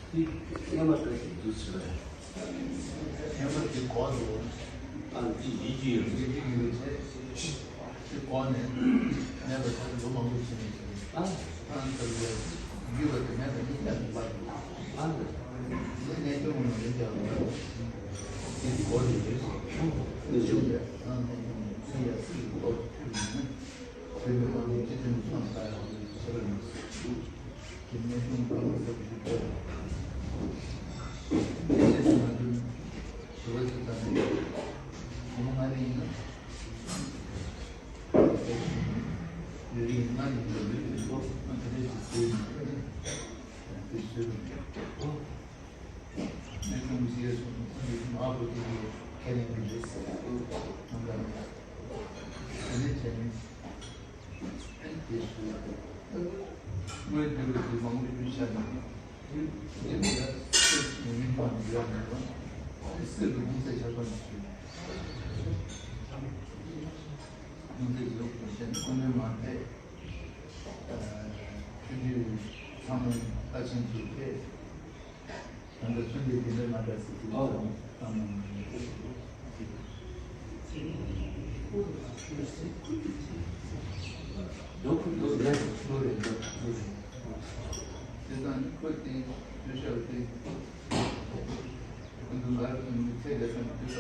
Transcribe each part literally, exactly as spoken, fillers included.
ཡང་མ་ལྟ་ཞིག་འདུག་ཟེར་བས། ཡང་མ་དེ་གོ་འདུག་ཨ་ནི་ཡིད་ཀྱི་ཡོད་ཚད་ཀྱི་ཡོད་ཚད་དེ་གོ་ནས་གནས་པ་ད་ལོ་མང་པོ་ཕྱིན་ནས་ཨ་ཨ་ནི་ལྟ་བུའི་ཡུལ་བ་དེ་མེད་པ་ནི་ཡང་མི་འབར་འདུག་ཨ་ནི་གནས་སྐྱོང་ངོ་ནས་ཀྱང་དེ་གོ་ནས་ཡོད་ཟེར། ནི་བྱུང་བས་ཨ་ནི་གནས་སྐྱོང་ངོ་ནས་ཡ་སྲིད་ཀྱི་ཐོག་ཐུག་ནས། བོད་མི་མང་གི་སྤྱི་མཐུན་ཚོགས་པ་ཞེས་པ་ནི། དེ་ནས་ཀུན་སློང་གཙོ་བོ་ཞིག་ཏུ། དེ་ནས་ང་ཚོས་ཞི་བ་ཞིག་བཏང་ནས་སྒོར་མོ་ལྔ་རེ་ཡིན་ན། ཡུན་རིང་ལྔ་ཡིན་ན་ལུས་ཀྱི་མགོ་ང་དེ་འདྲ་ཞིག་བཟོས་ཡིན་ན་དེ་བཟོས་པ་རེད། གནས་ཆུང་ཞེས་གསུངས་ནས་ཁོང་གིས་མ་བོ་དེ་གའི་ཁས་ལེན་གྱི་རེད་ཟེར་ཡོད་ནམ་ལ་ནས། དེ་ནས་བྱས་ནས་ཨེ་དེ་སུ་ཡང་དངོས་འབྲེལ་གྱི་མང་པོ་ཞུས་བྱ་ནས་དེ་དེ་ལ་སེམས་ཀྱི་མི་མང་ཡོད་མེད་ལ་ཨེ་སེམས་ཀྱི་མུ་མཐུད་བྱ་བ་ནས་ཞུས་མུ་མཐུད་ཡོད་པ་བྱས་ནས་ཀུན་སློང་མ་ཐེག་ཆོས་བརྒྱུད་ཚང་མ་ལ་ཕར་ཕྱིན་ཚུལ་ཐེག་ད་ལྟ་ཚུལ་འདི་དེ་འདྲ་མ་འདྲ་ཟེར་གྱི་འདུག་ཨོ། ཙམ་ཙམ་མང་མང་ཡོད། འདུག་འདུག་རེད་འདུག་འདུག་རེད། དེ་དང་ཁོ་དེ་ཤོད་བྱ་བ་དེ་ཁོ་ཚོ་ལ་མི་ཚེ་འདས་ས་མི་དུས་ལ།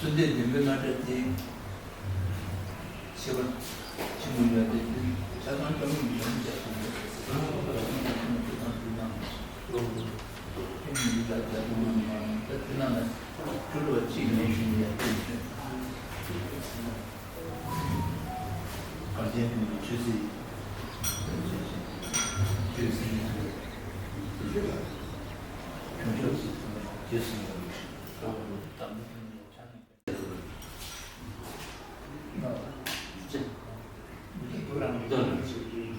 གསོལ་འདེབས་བདེན་པའི་རྣམ་གྲངས་དེ། ཤེས་པ་ཆེན་པོ་ཡོད་དེ། ཆ་ཚང་སྐྱོང་མི་ཡོང་ཅེས་གསུངས་ཏེ། ཁྱེད་ཀྱིས་ཡིད་ལ་བྱ་དགོས་མ་ད་དེ་ན་ན་སྤྲུལ་བ་གཅིག་ནས་བཞིན་ཡར་བསྟན་བྱོས། གངས་ཅན་ཀུན་གྱི་ཆོས་སྲིད། ཆོས་སྲིད་ནི་ཆོས། ཁྱོད་ཆོས་སྲིད་ཐོག་ནས་རྗེས་སུ་ཡི་རང་ལུགས་ཤིག་དང་པོ་དང་པོ་ཐོག་ནས་ཆ་ནས།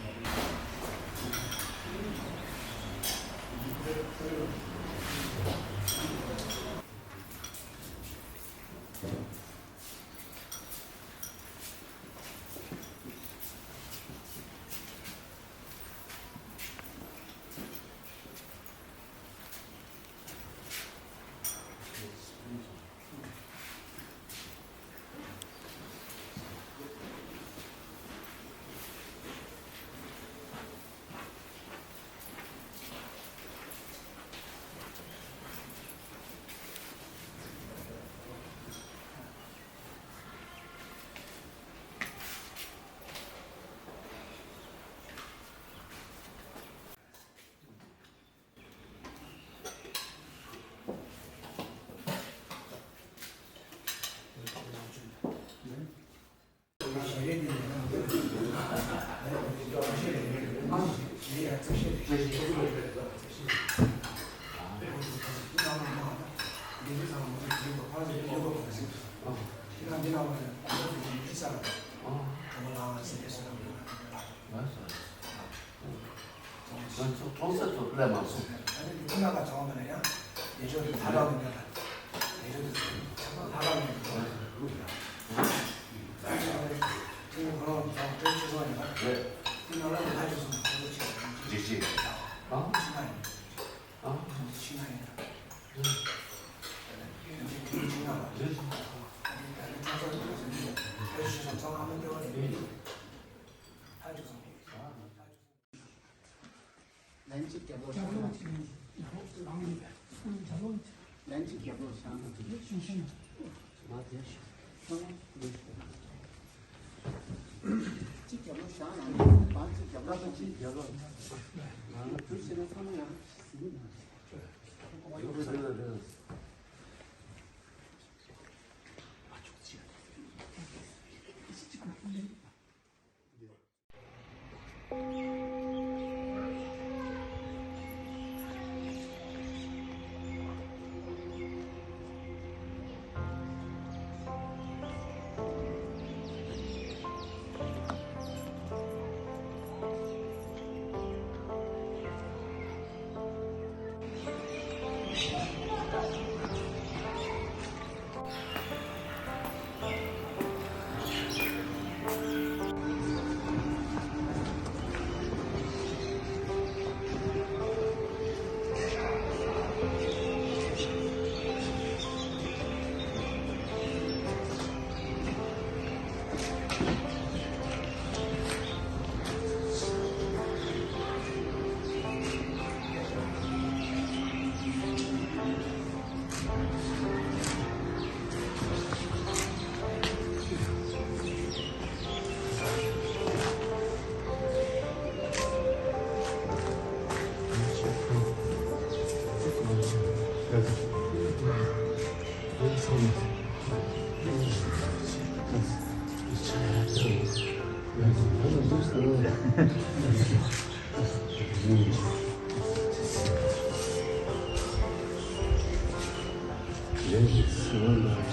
ཚང་མ་ལ་ཡང་ལས་ཕྱོགས་དེ་ཐ་དག་མི་འདྲ་ལ་ལས་ཕྱོགས་དེ་ཚང་མ་ཐ་དག་མི་འདྲ་ལ་ཐུན་མོང་ཁོ་རང་ཚང་མ་སྤྲོད་ཆེ་སོང་ཡིན་པ་རེད། དེ་ནང་ལ་ལ་ཆེ་སོང་ཁོ་ཚོ་ཆེ་སོང་རེད་ཅེས་ཨ་ཆེ་ན་ཡིན་ཨ་ཆེ་ན་ཡིན་ཨ་ཆེ་ན་ཡིན་ཨ་ཆེ་ན་ཡིན་ཨ་ཆེ་ན་ཡིན། ལན་གཅིག་རྒྱབ་ལོགས་བྱས་ནས་ཡར་ཞུ་སོང་ཙང་ཨ་མ་ལྟེ་བ་དེ་མེད་ཀྱི། ལན་གཅིག་རྒྱབ་ལོགས་བྱས་ནས་ཡར་ལན་གཅིག་རྒྱབ་ལོགས་བྱས་ནས་ཡར་ཞུ་སོང་། གཅིག་རྒྱབ་ལོགས་བྱས་ནས་བར་གཅིག་རྒྱབ་ལོགས་བྱས་ནས་ཡར་ཞུ་སོང་།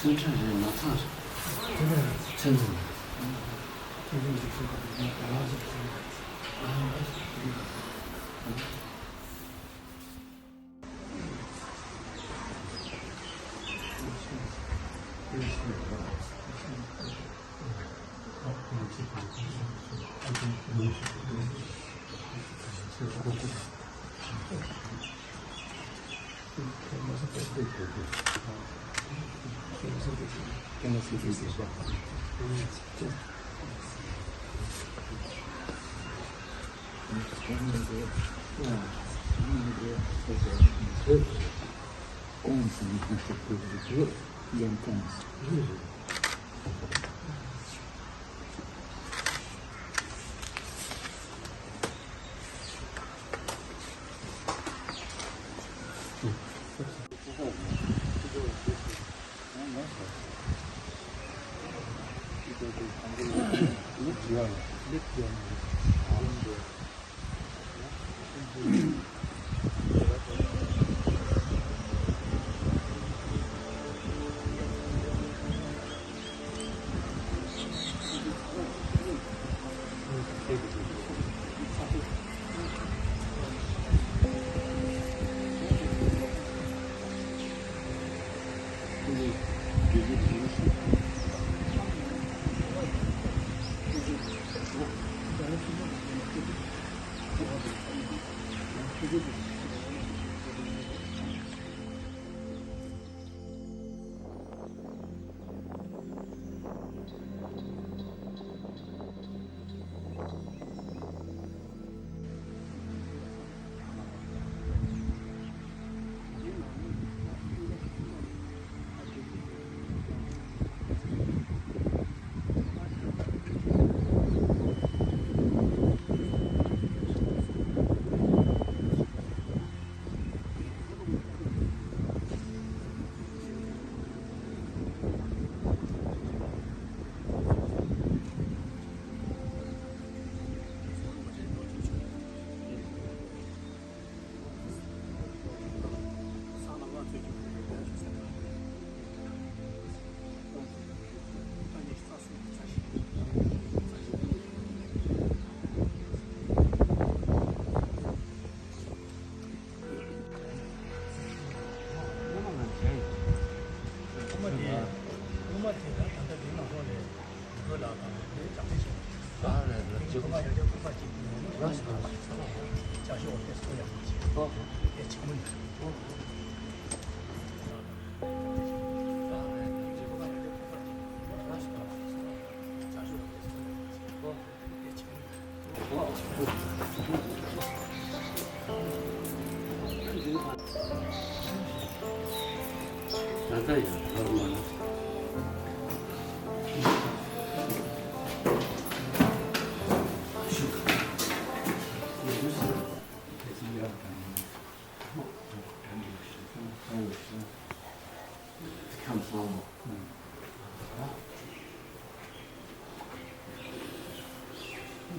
ཚན་ཁྲ་རེད། མ་ཚང་རེད། ཚན་ཚན་ཚན་ཚན་ཚན་ཚན།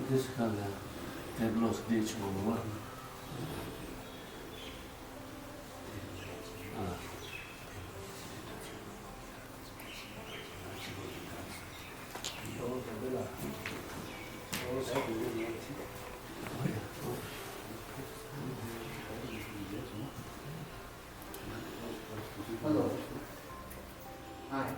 This kind of tableau stage over. Hello. Hi.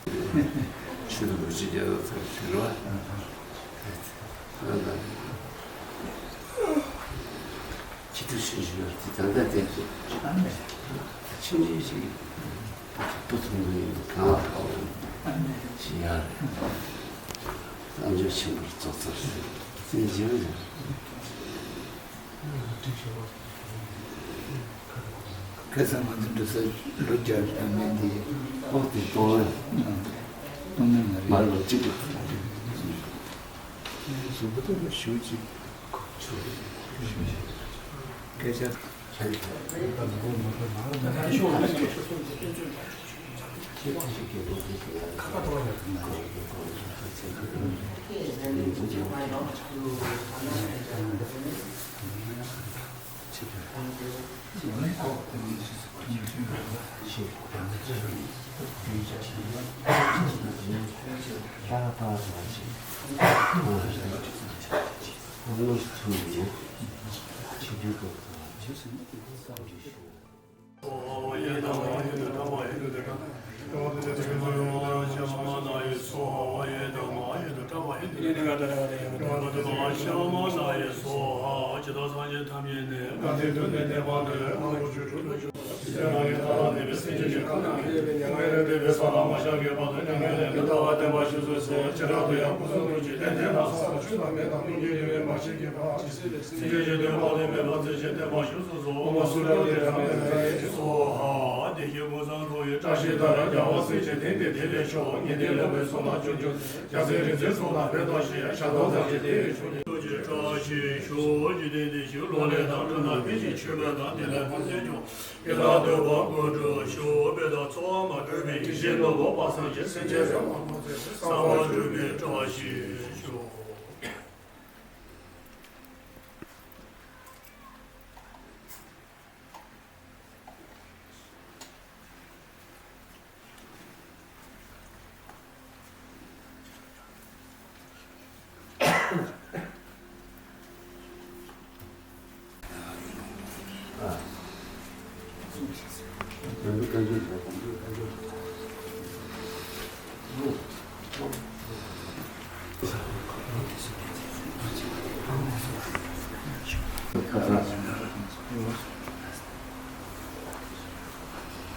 ཆོས་དང་ལོ་རྒྱུས་རྒྱལ་ཁབ་ཚོར་ཟེར་བ། ཁྱི་ཐུག་ཤིང་ཞིག་ཡོད་དེ་ད་ལྟ་བསྟན་ཏེ། ཆིན་ཆིན་ཞིག་བུ་ཐུང་ཐུང་ཡིན་གང་ལ་ཕབ་ཡོང་ཞིག་ཡ་རེད། བསམ་བརྗོད་ཆེན་པོར་རྫོགས་ཚར་ཟིན་བྱས། ཁ་སང་ང་ཚོ་འགྲོ་ས་ལོ་བརྒྱ་རེད་མིན་དེ། ཨོ་དེ་གཏོང་ལེན། གཏོང་ལེན་མ་རེད། མ་ལོ་གཅིག་གི། གཟུགས་པོ་དེ་ལ་ཞུ་གཅིག་སྐད་ཆ།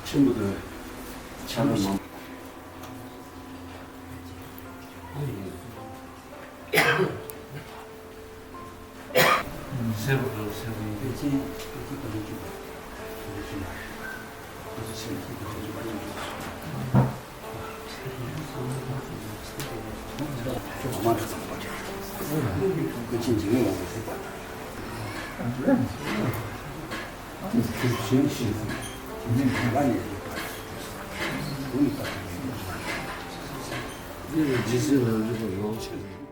ཆེན་པོ་དང་ཆ་ལ་མང་། སེར་པོ་དང་སེར་པོ་ཡིན། པེ་ཅིན་པེ་ཅིན་པ་ལུ་ཅུ་པ་ལུ་ཅུ་མ་རེད། ཁོ་ཚོ་སེར་པོ་པ་ལུ་ཅུ་པ་ལུ་ཅུ། ཁྱོད་མ་མ་རེད་ཙམ་པ་རེད། པེ་ཅིན་འཇིགས་མེད་དབང་པོ་ཟེར་པ་དང་། དེ་ཚོ་གཞན་ཞིག་དེ་ནས་ནང་པ་ནས་རེད་པ། བུ་ནི་པ་དང་ཡིན་པ་མ་རེད། འདི་ནི་ཇི་སྲིད་ལ་རིག་པ་ཡོངས་ཆེ་རེད།